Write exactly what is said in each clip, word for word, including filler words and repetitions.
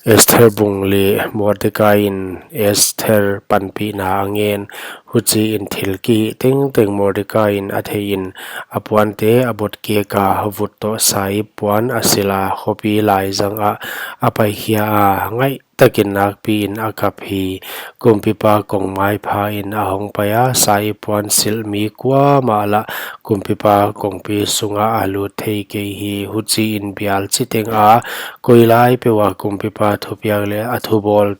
Esther bung li. Mordecai in Esther panpihna a ngen. Huchiin thil kihih tengteng Mordecai in a theihin, a puante a bot keka, vut toh saip puan a sila, khopi laizang ah a paikhia a, ngaihtakin nakpiin a kap hi. Kumpipa kongmai phain a hongpai a, saip puan silh mi kuamah lah kumpipa kongpi sungah a lut thei kei hi. Huchiin bial chiteng a, koilai peuh ah kumpipa thupiak leh a thubawl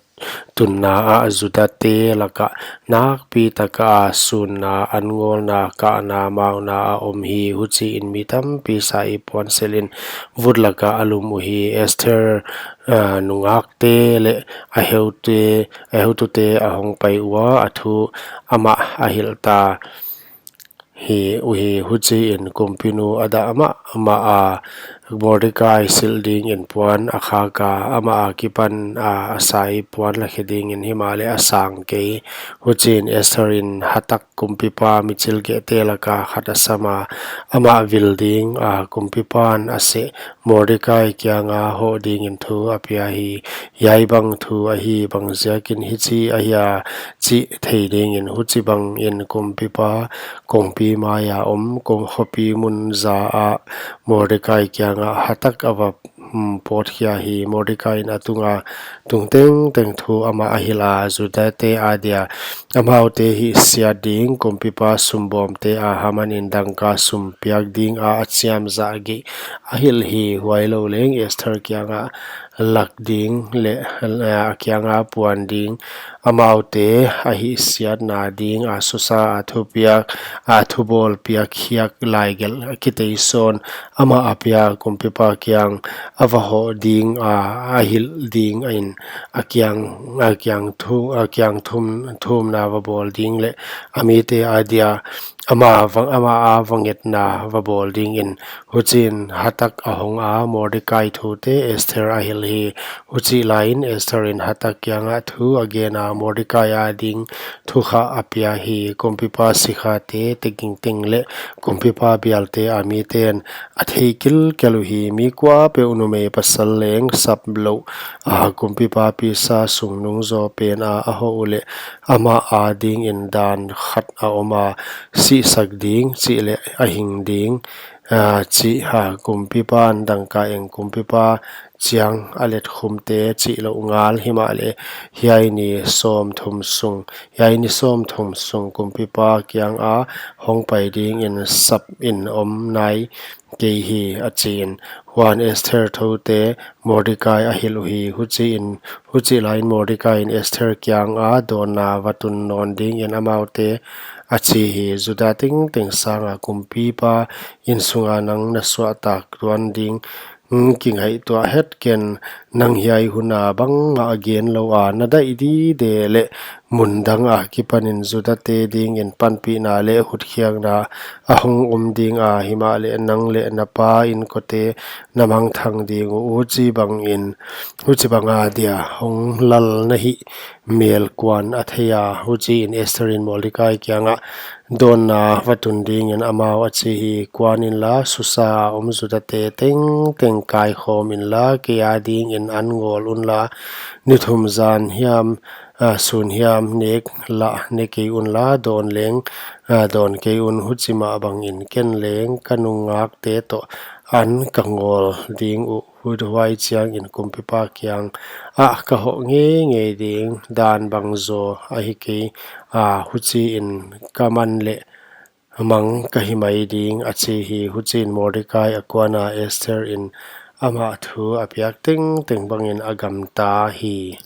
tunna ah Judate lakah nakpi taka sunna, an ngawlna, kahna, mauna a om hi. Huchiin mi tampi saip puan silhin vut lakah a lum uhi. Esther, ah, nungakte leh a heute, a heutute a hongpai ua, a thu amah a hilhta hi uhi. Huchiin kumpinu a dah mahmah a, Mordecai silh dingin puan a khak a, amah akipan a, a saip puan la khe dingin, himahleh a sang kei. Huchiin Esther in Hatak kumpipa michilkehte laka khat a sam a, amah vil ding a, kumpipan a seh Mordecai kianga hoh dingin thu a pia hi. Hiai bang thu ahi, bangziakin hichi ahia chih thei dingin. Huchibangin kumpipa kongpi maia om, kum khopi mun za ah Mordecai kiangah Hatak a va, hmm, pawtkhia hi. Mordecai in a tunga tung tengteng thu amah a hilh a, Judate adia amaute hihsiat ding, kumpipa sumbawmte a Haman in dangka sum piak dinga a chiamzah gei a hilh hi. Huailou leng Esther kiangah lak ding leh, eh, a kianga puan ding, amaute a hihsiatna ding a Susa a thupiak, a thubawl piak khiak lai gelh a kiteisawn amah a pia, kumpipa kiang a va hoh ding a, a hilh dingin, a kiang, a kiang thu, a kiang thum, thumna va bawl ding leh a mite adia ama vang, ama a va ngetna va bawl dingin. Huchiin Hatak a hong a, Mordecai thute Esther a hilh hi. Huchih laiin Esther in Hatak kiangah thu a gen a, Mordecai ading thu kha a pia hi. Kumpipa sikhate tengteng leh kumpipa bialte a miten a thei kilkel uhi. Mi kuapeuh, numei pasal leng sap lou a, kumpipa pisa sung nungzaw pen a a hoh uleh amah adingin dan khat a om a, sihsak ding chih leh a hing ding, ah, chih a, kumpipan dangka eng kumpipa chiang a letkhumte chihlouh ngal. Himahleh hiai ni sawmthum sung, hiai ni sawmthum sung kumpipa kianga hongpai dingin sapin om nai kei hi, a chiin. Huan Esther thute Mordecai a hilh uhi. Huchiin, huchih laiin Mordecai in Esther kianga dawnna va tun nawn dingin amaute a chi hi. Juda tengteng sanga kumpipa insunga nang na suahtak tuan ding, hmm, kingaihtuah het ken. Nang hiai huna bangmah gen lou a, na daih dide leh mun dang akipanin Judate dingin panpihna leh hutkhiakna a hong om ding a, himahleh nang leh na pa inkote na mangthang ding uh. Huchibangin, huchibanga dia hong lal na hih mel kuan a thei a. Huchiin Esther in Mordecai kiangah dawnna va tun dingin amau a chi hi. Kuan inla, Susa a om Judate tengteng kaikhawm inla, kei adingin an ngawl unla, ni thum zan hiam, ah, sun hiam nek lah ne kei unla, dawn leng, ah, dawn kei un. Huchimah bangin ken leng ka nungakte toh an ka ngawl ding uh. Huchiin huai chiangin kumpipa kiangah ka hoh ngeingei ding, dan bangzaw ahi kei a, huchiin ka man leh mang ka hi mai ding, a chi hi. Huchiin Mordecai a kuan a, Esther in amah thu a piak tengteng bangin a gamta hi.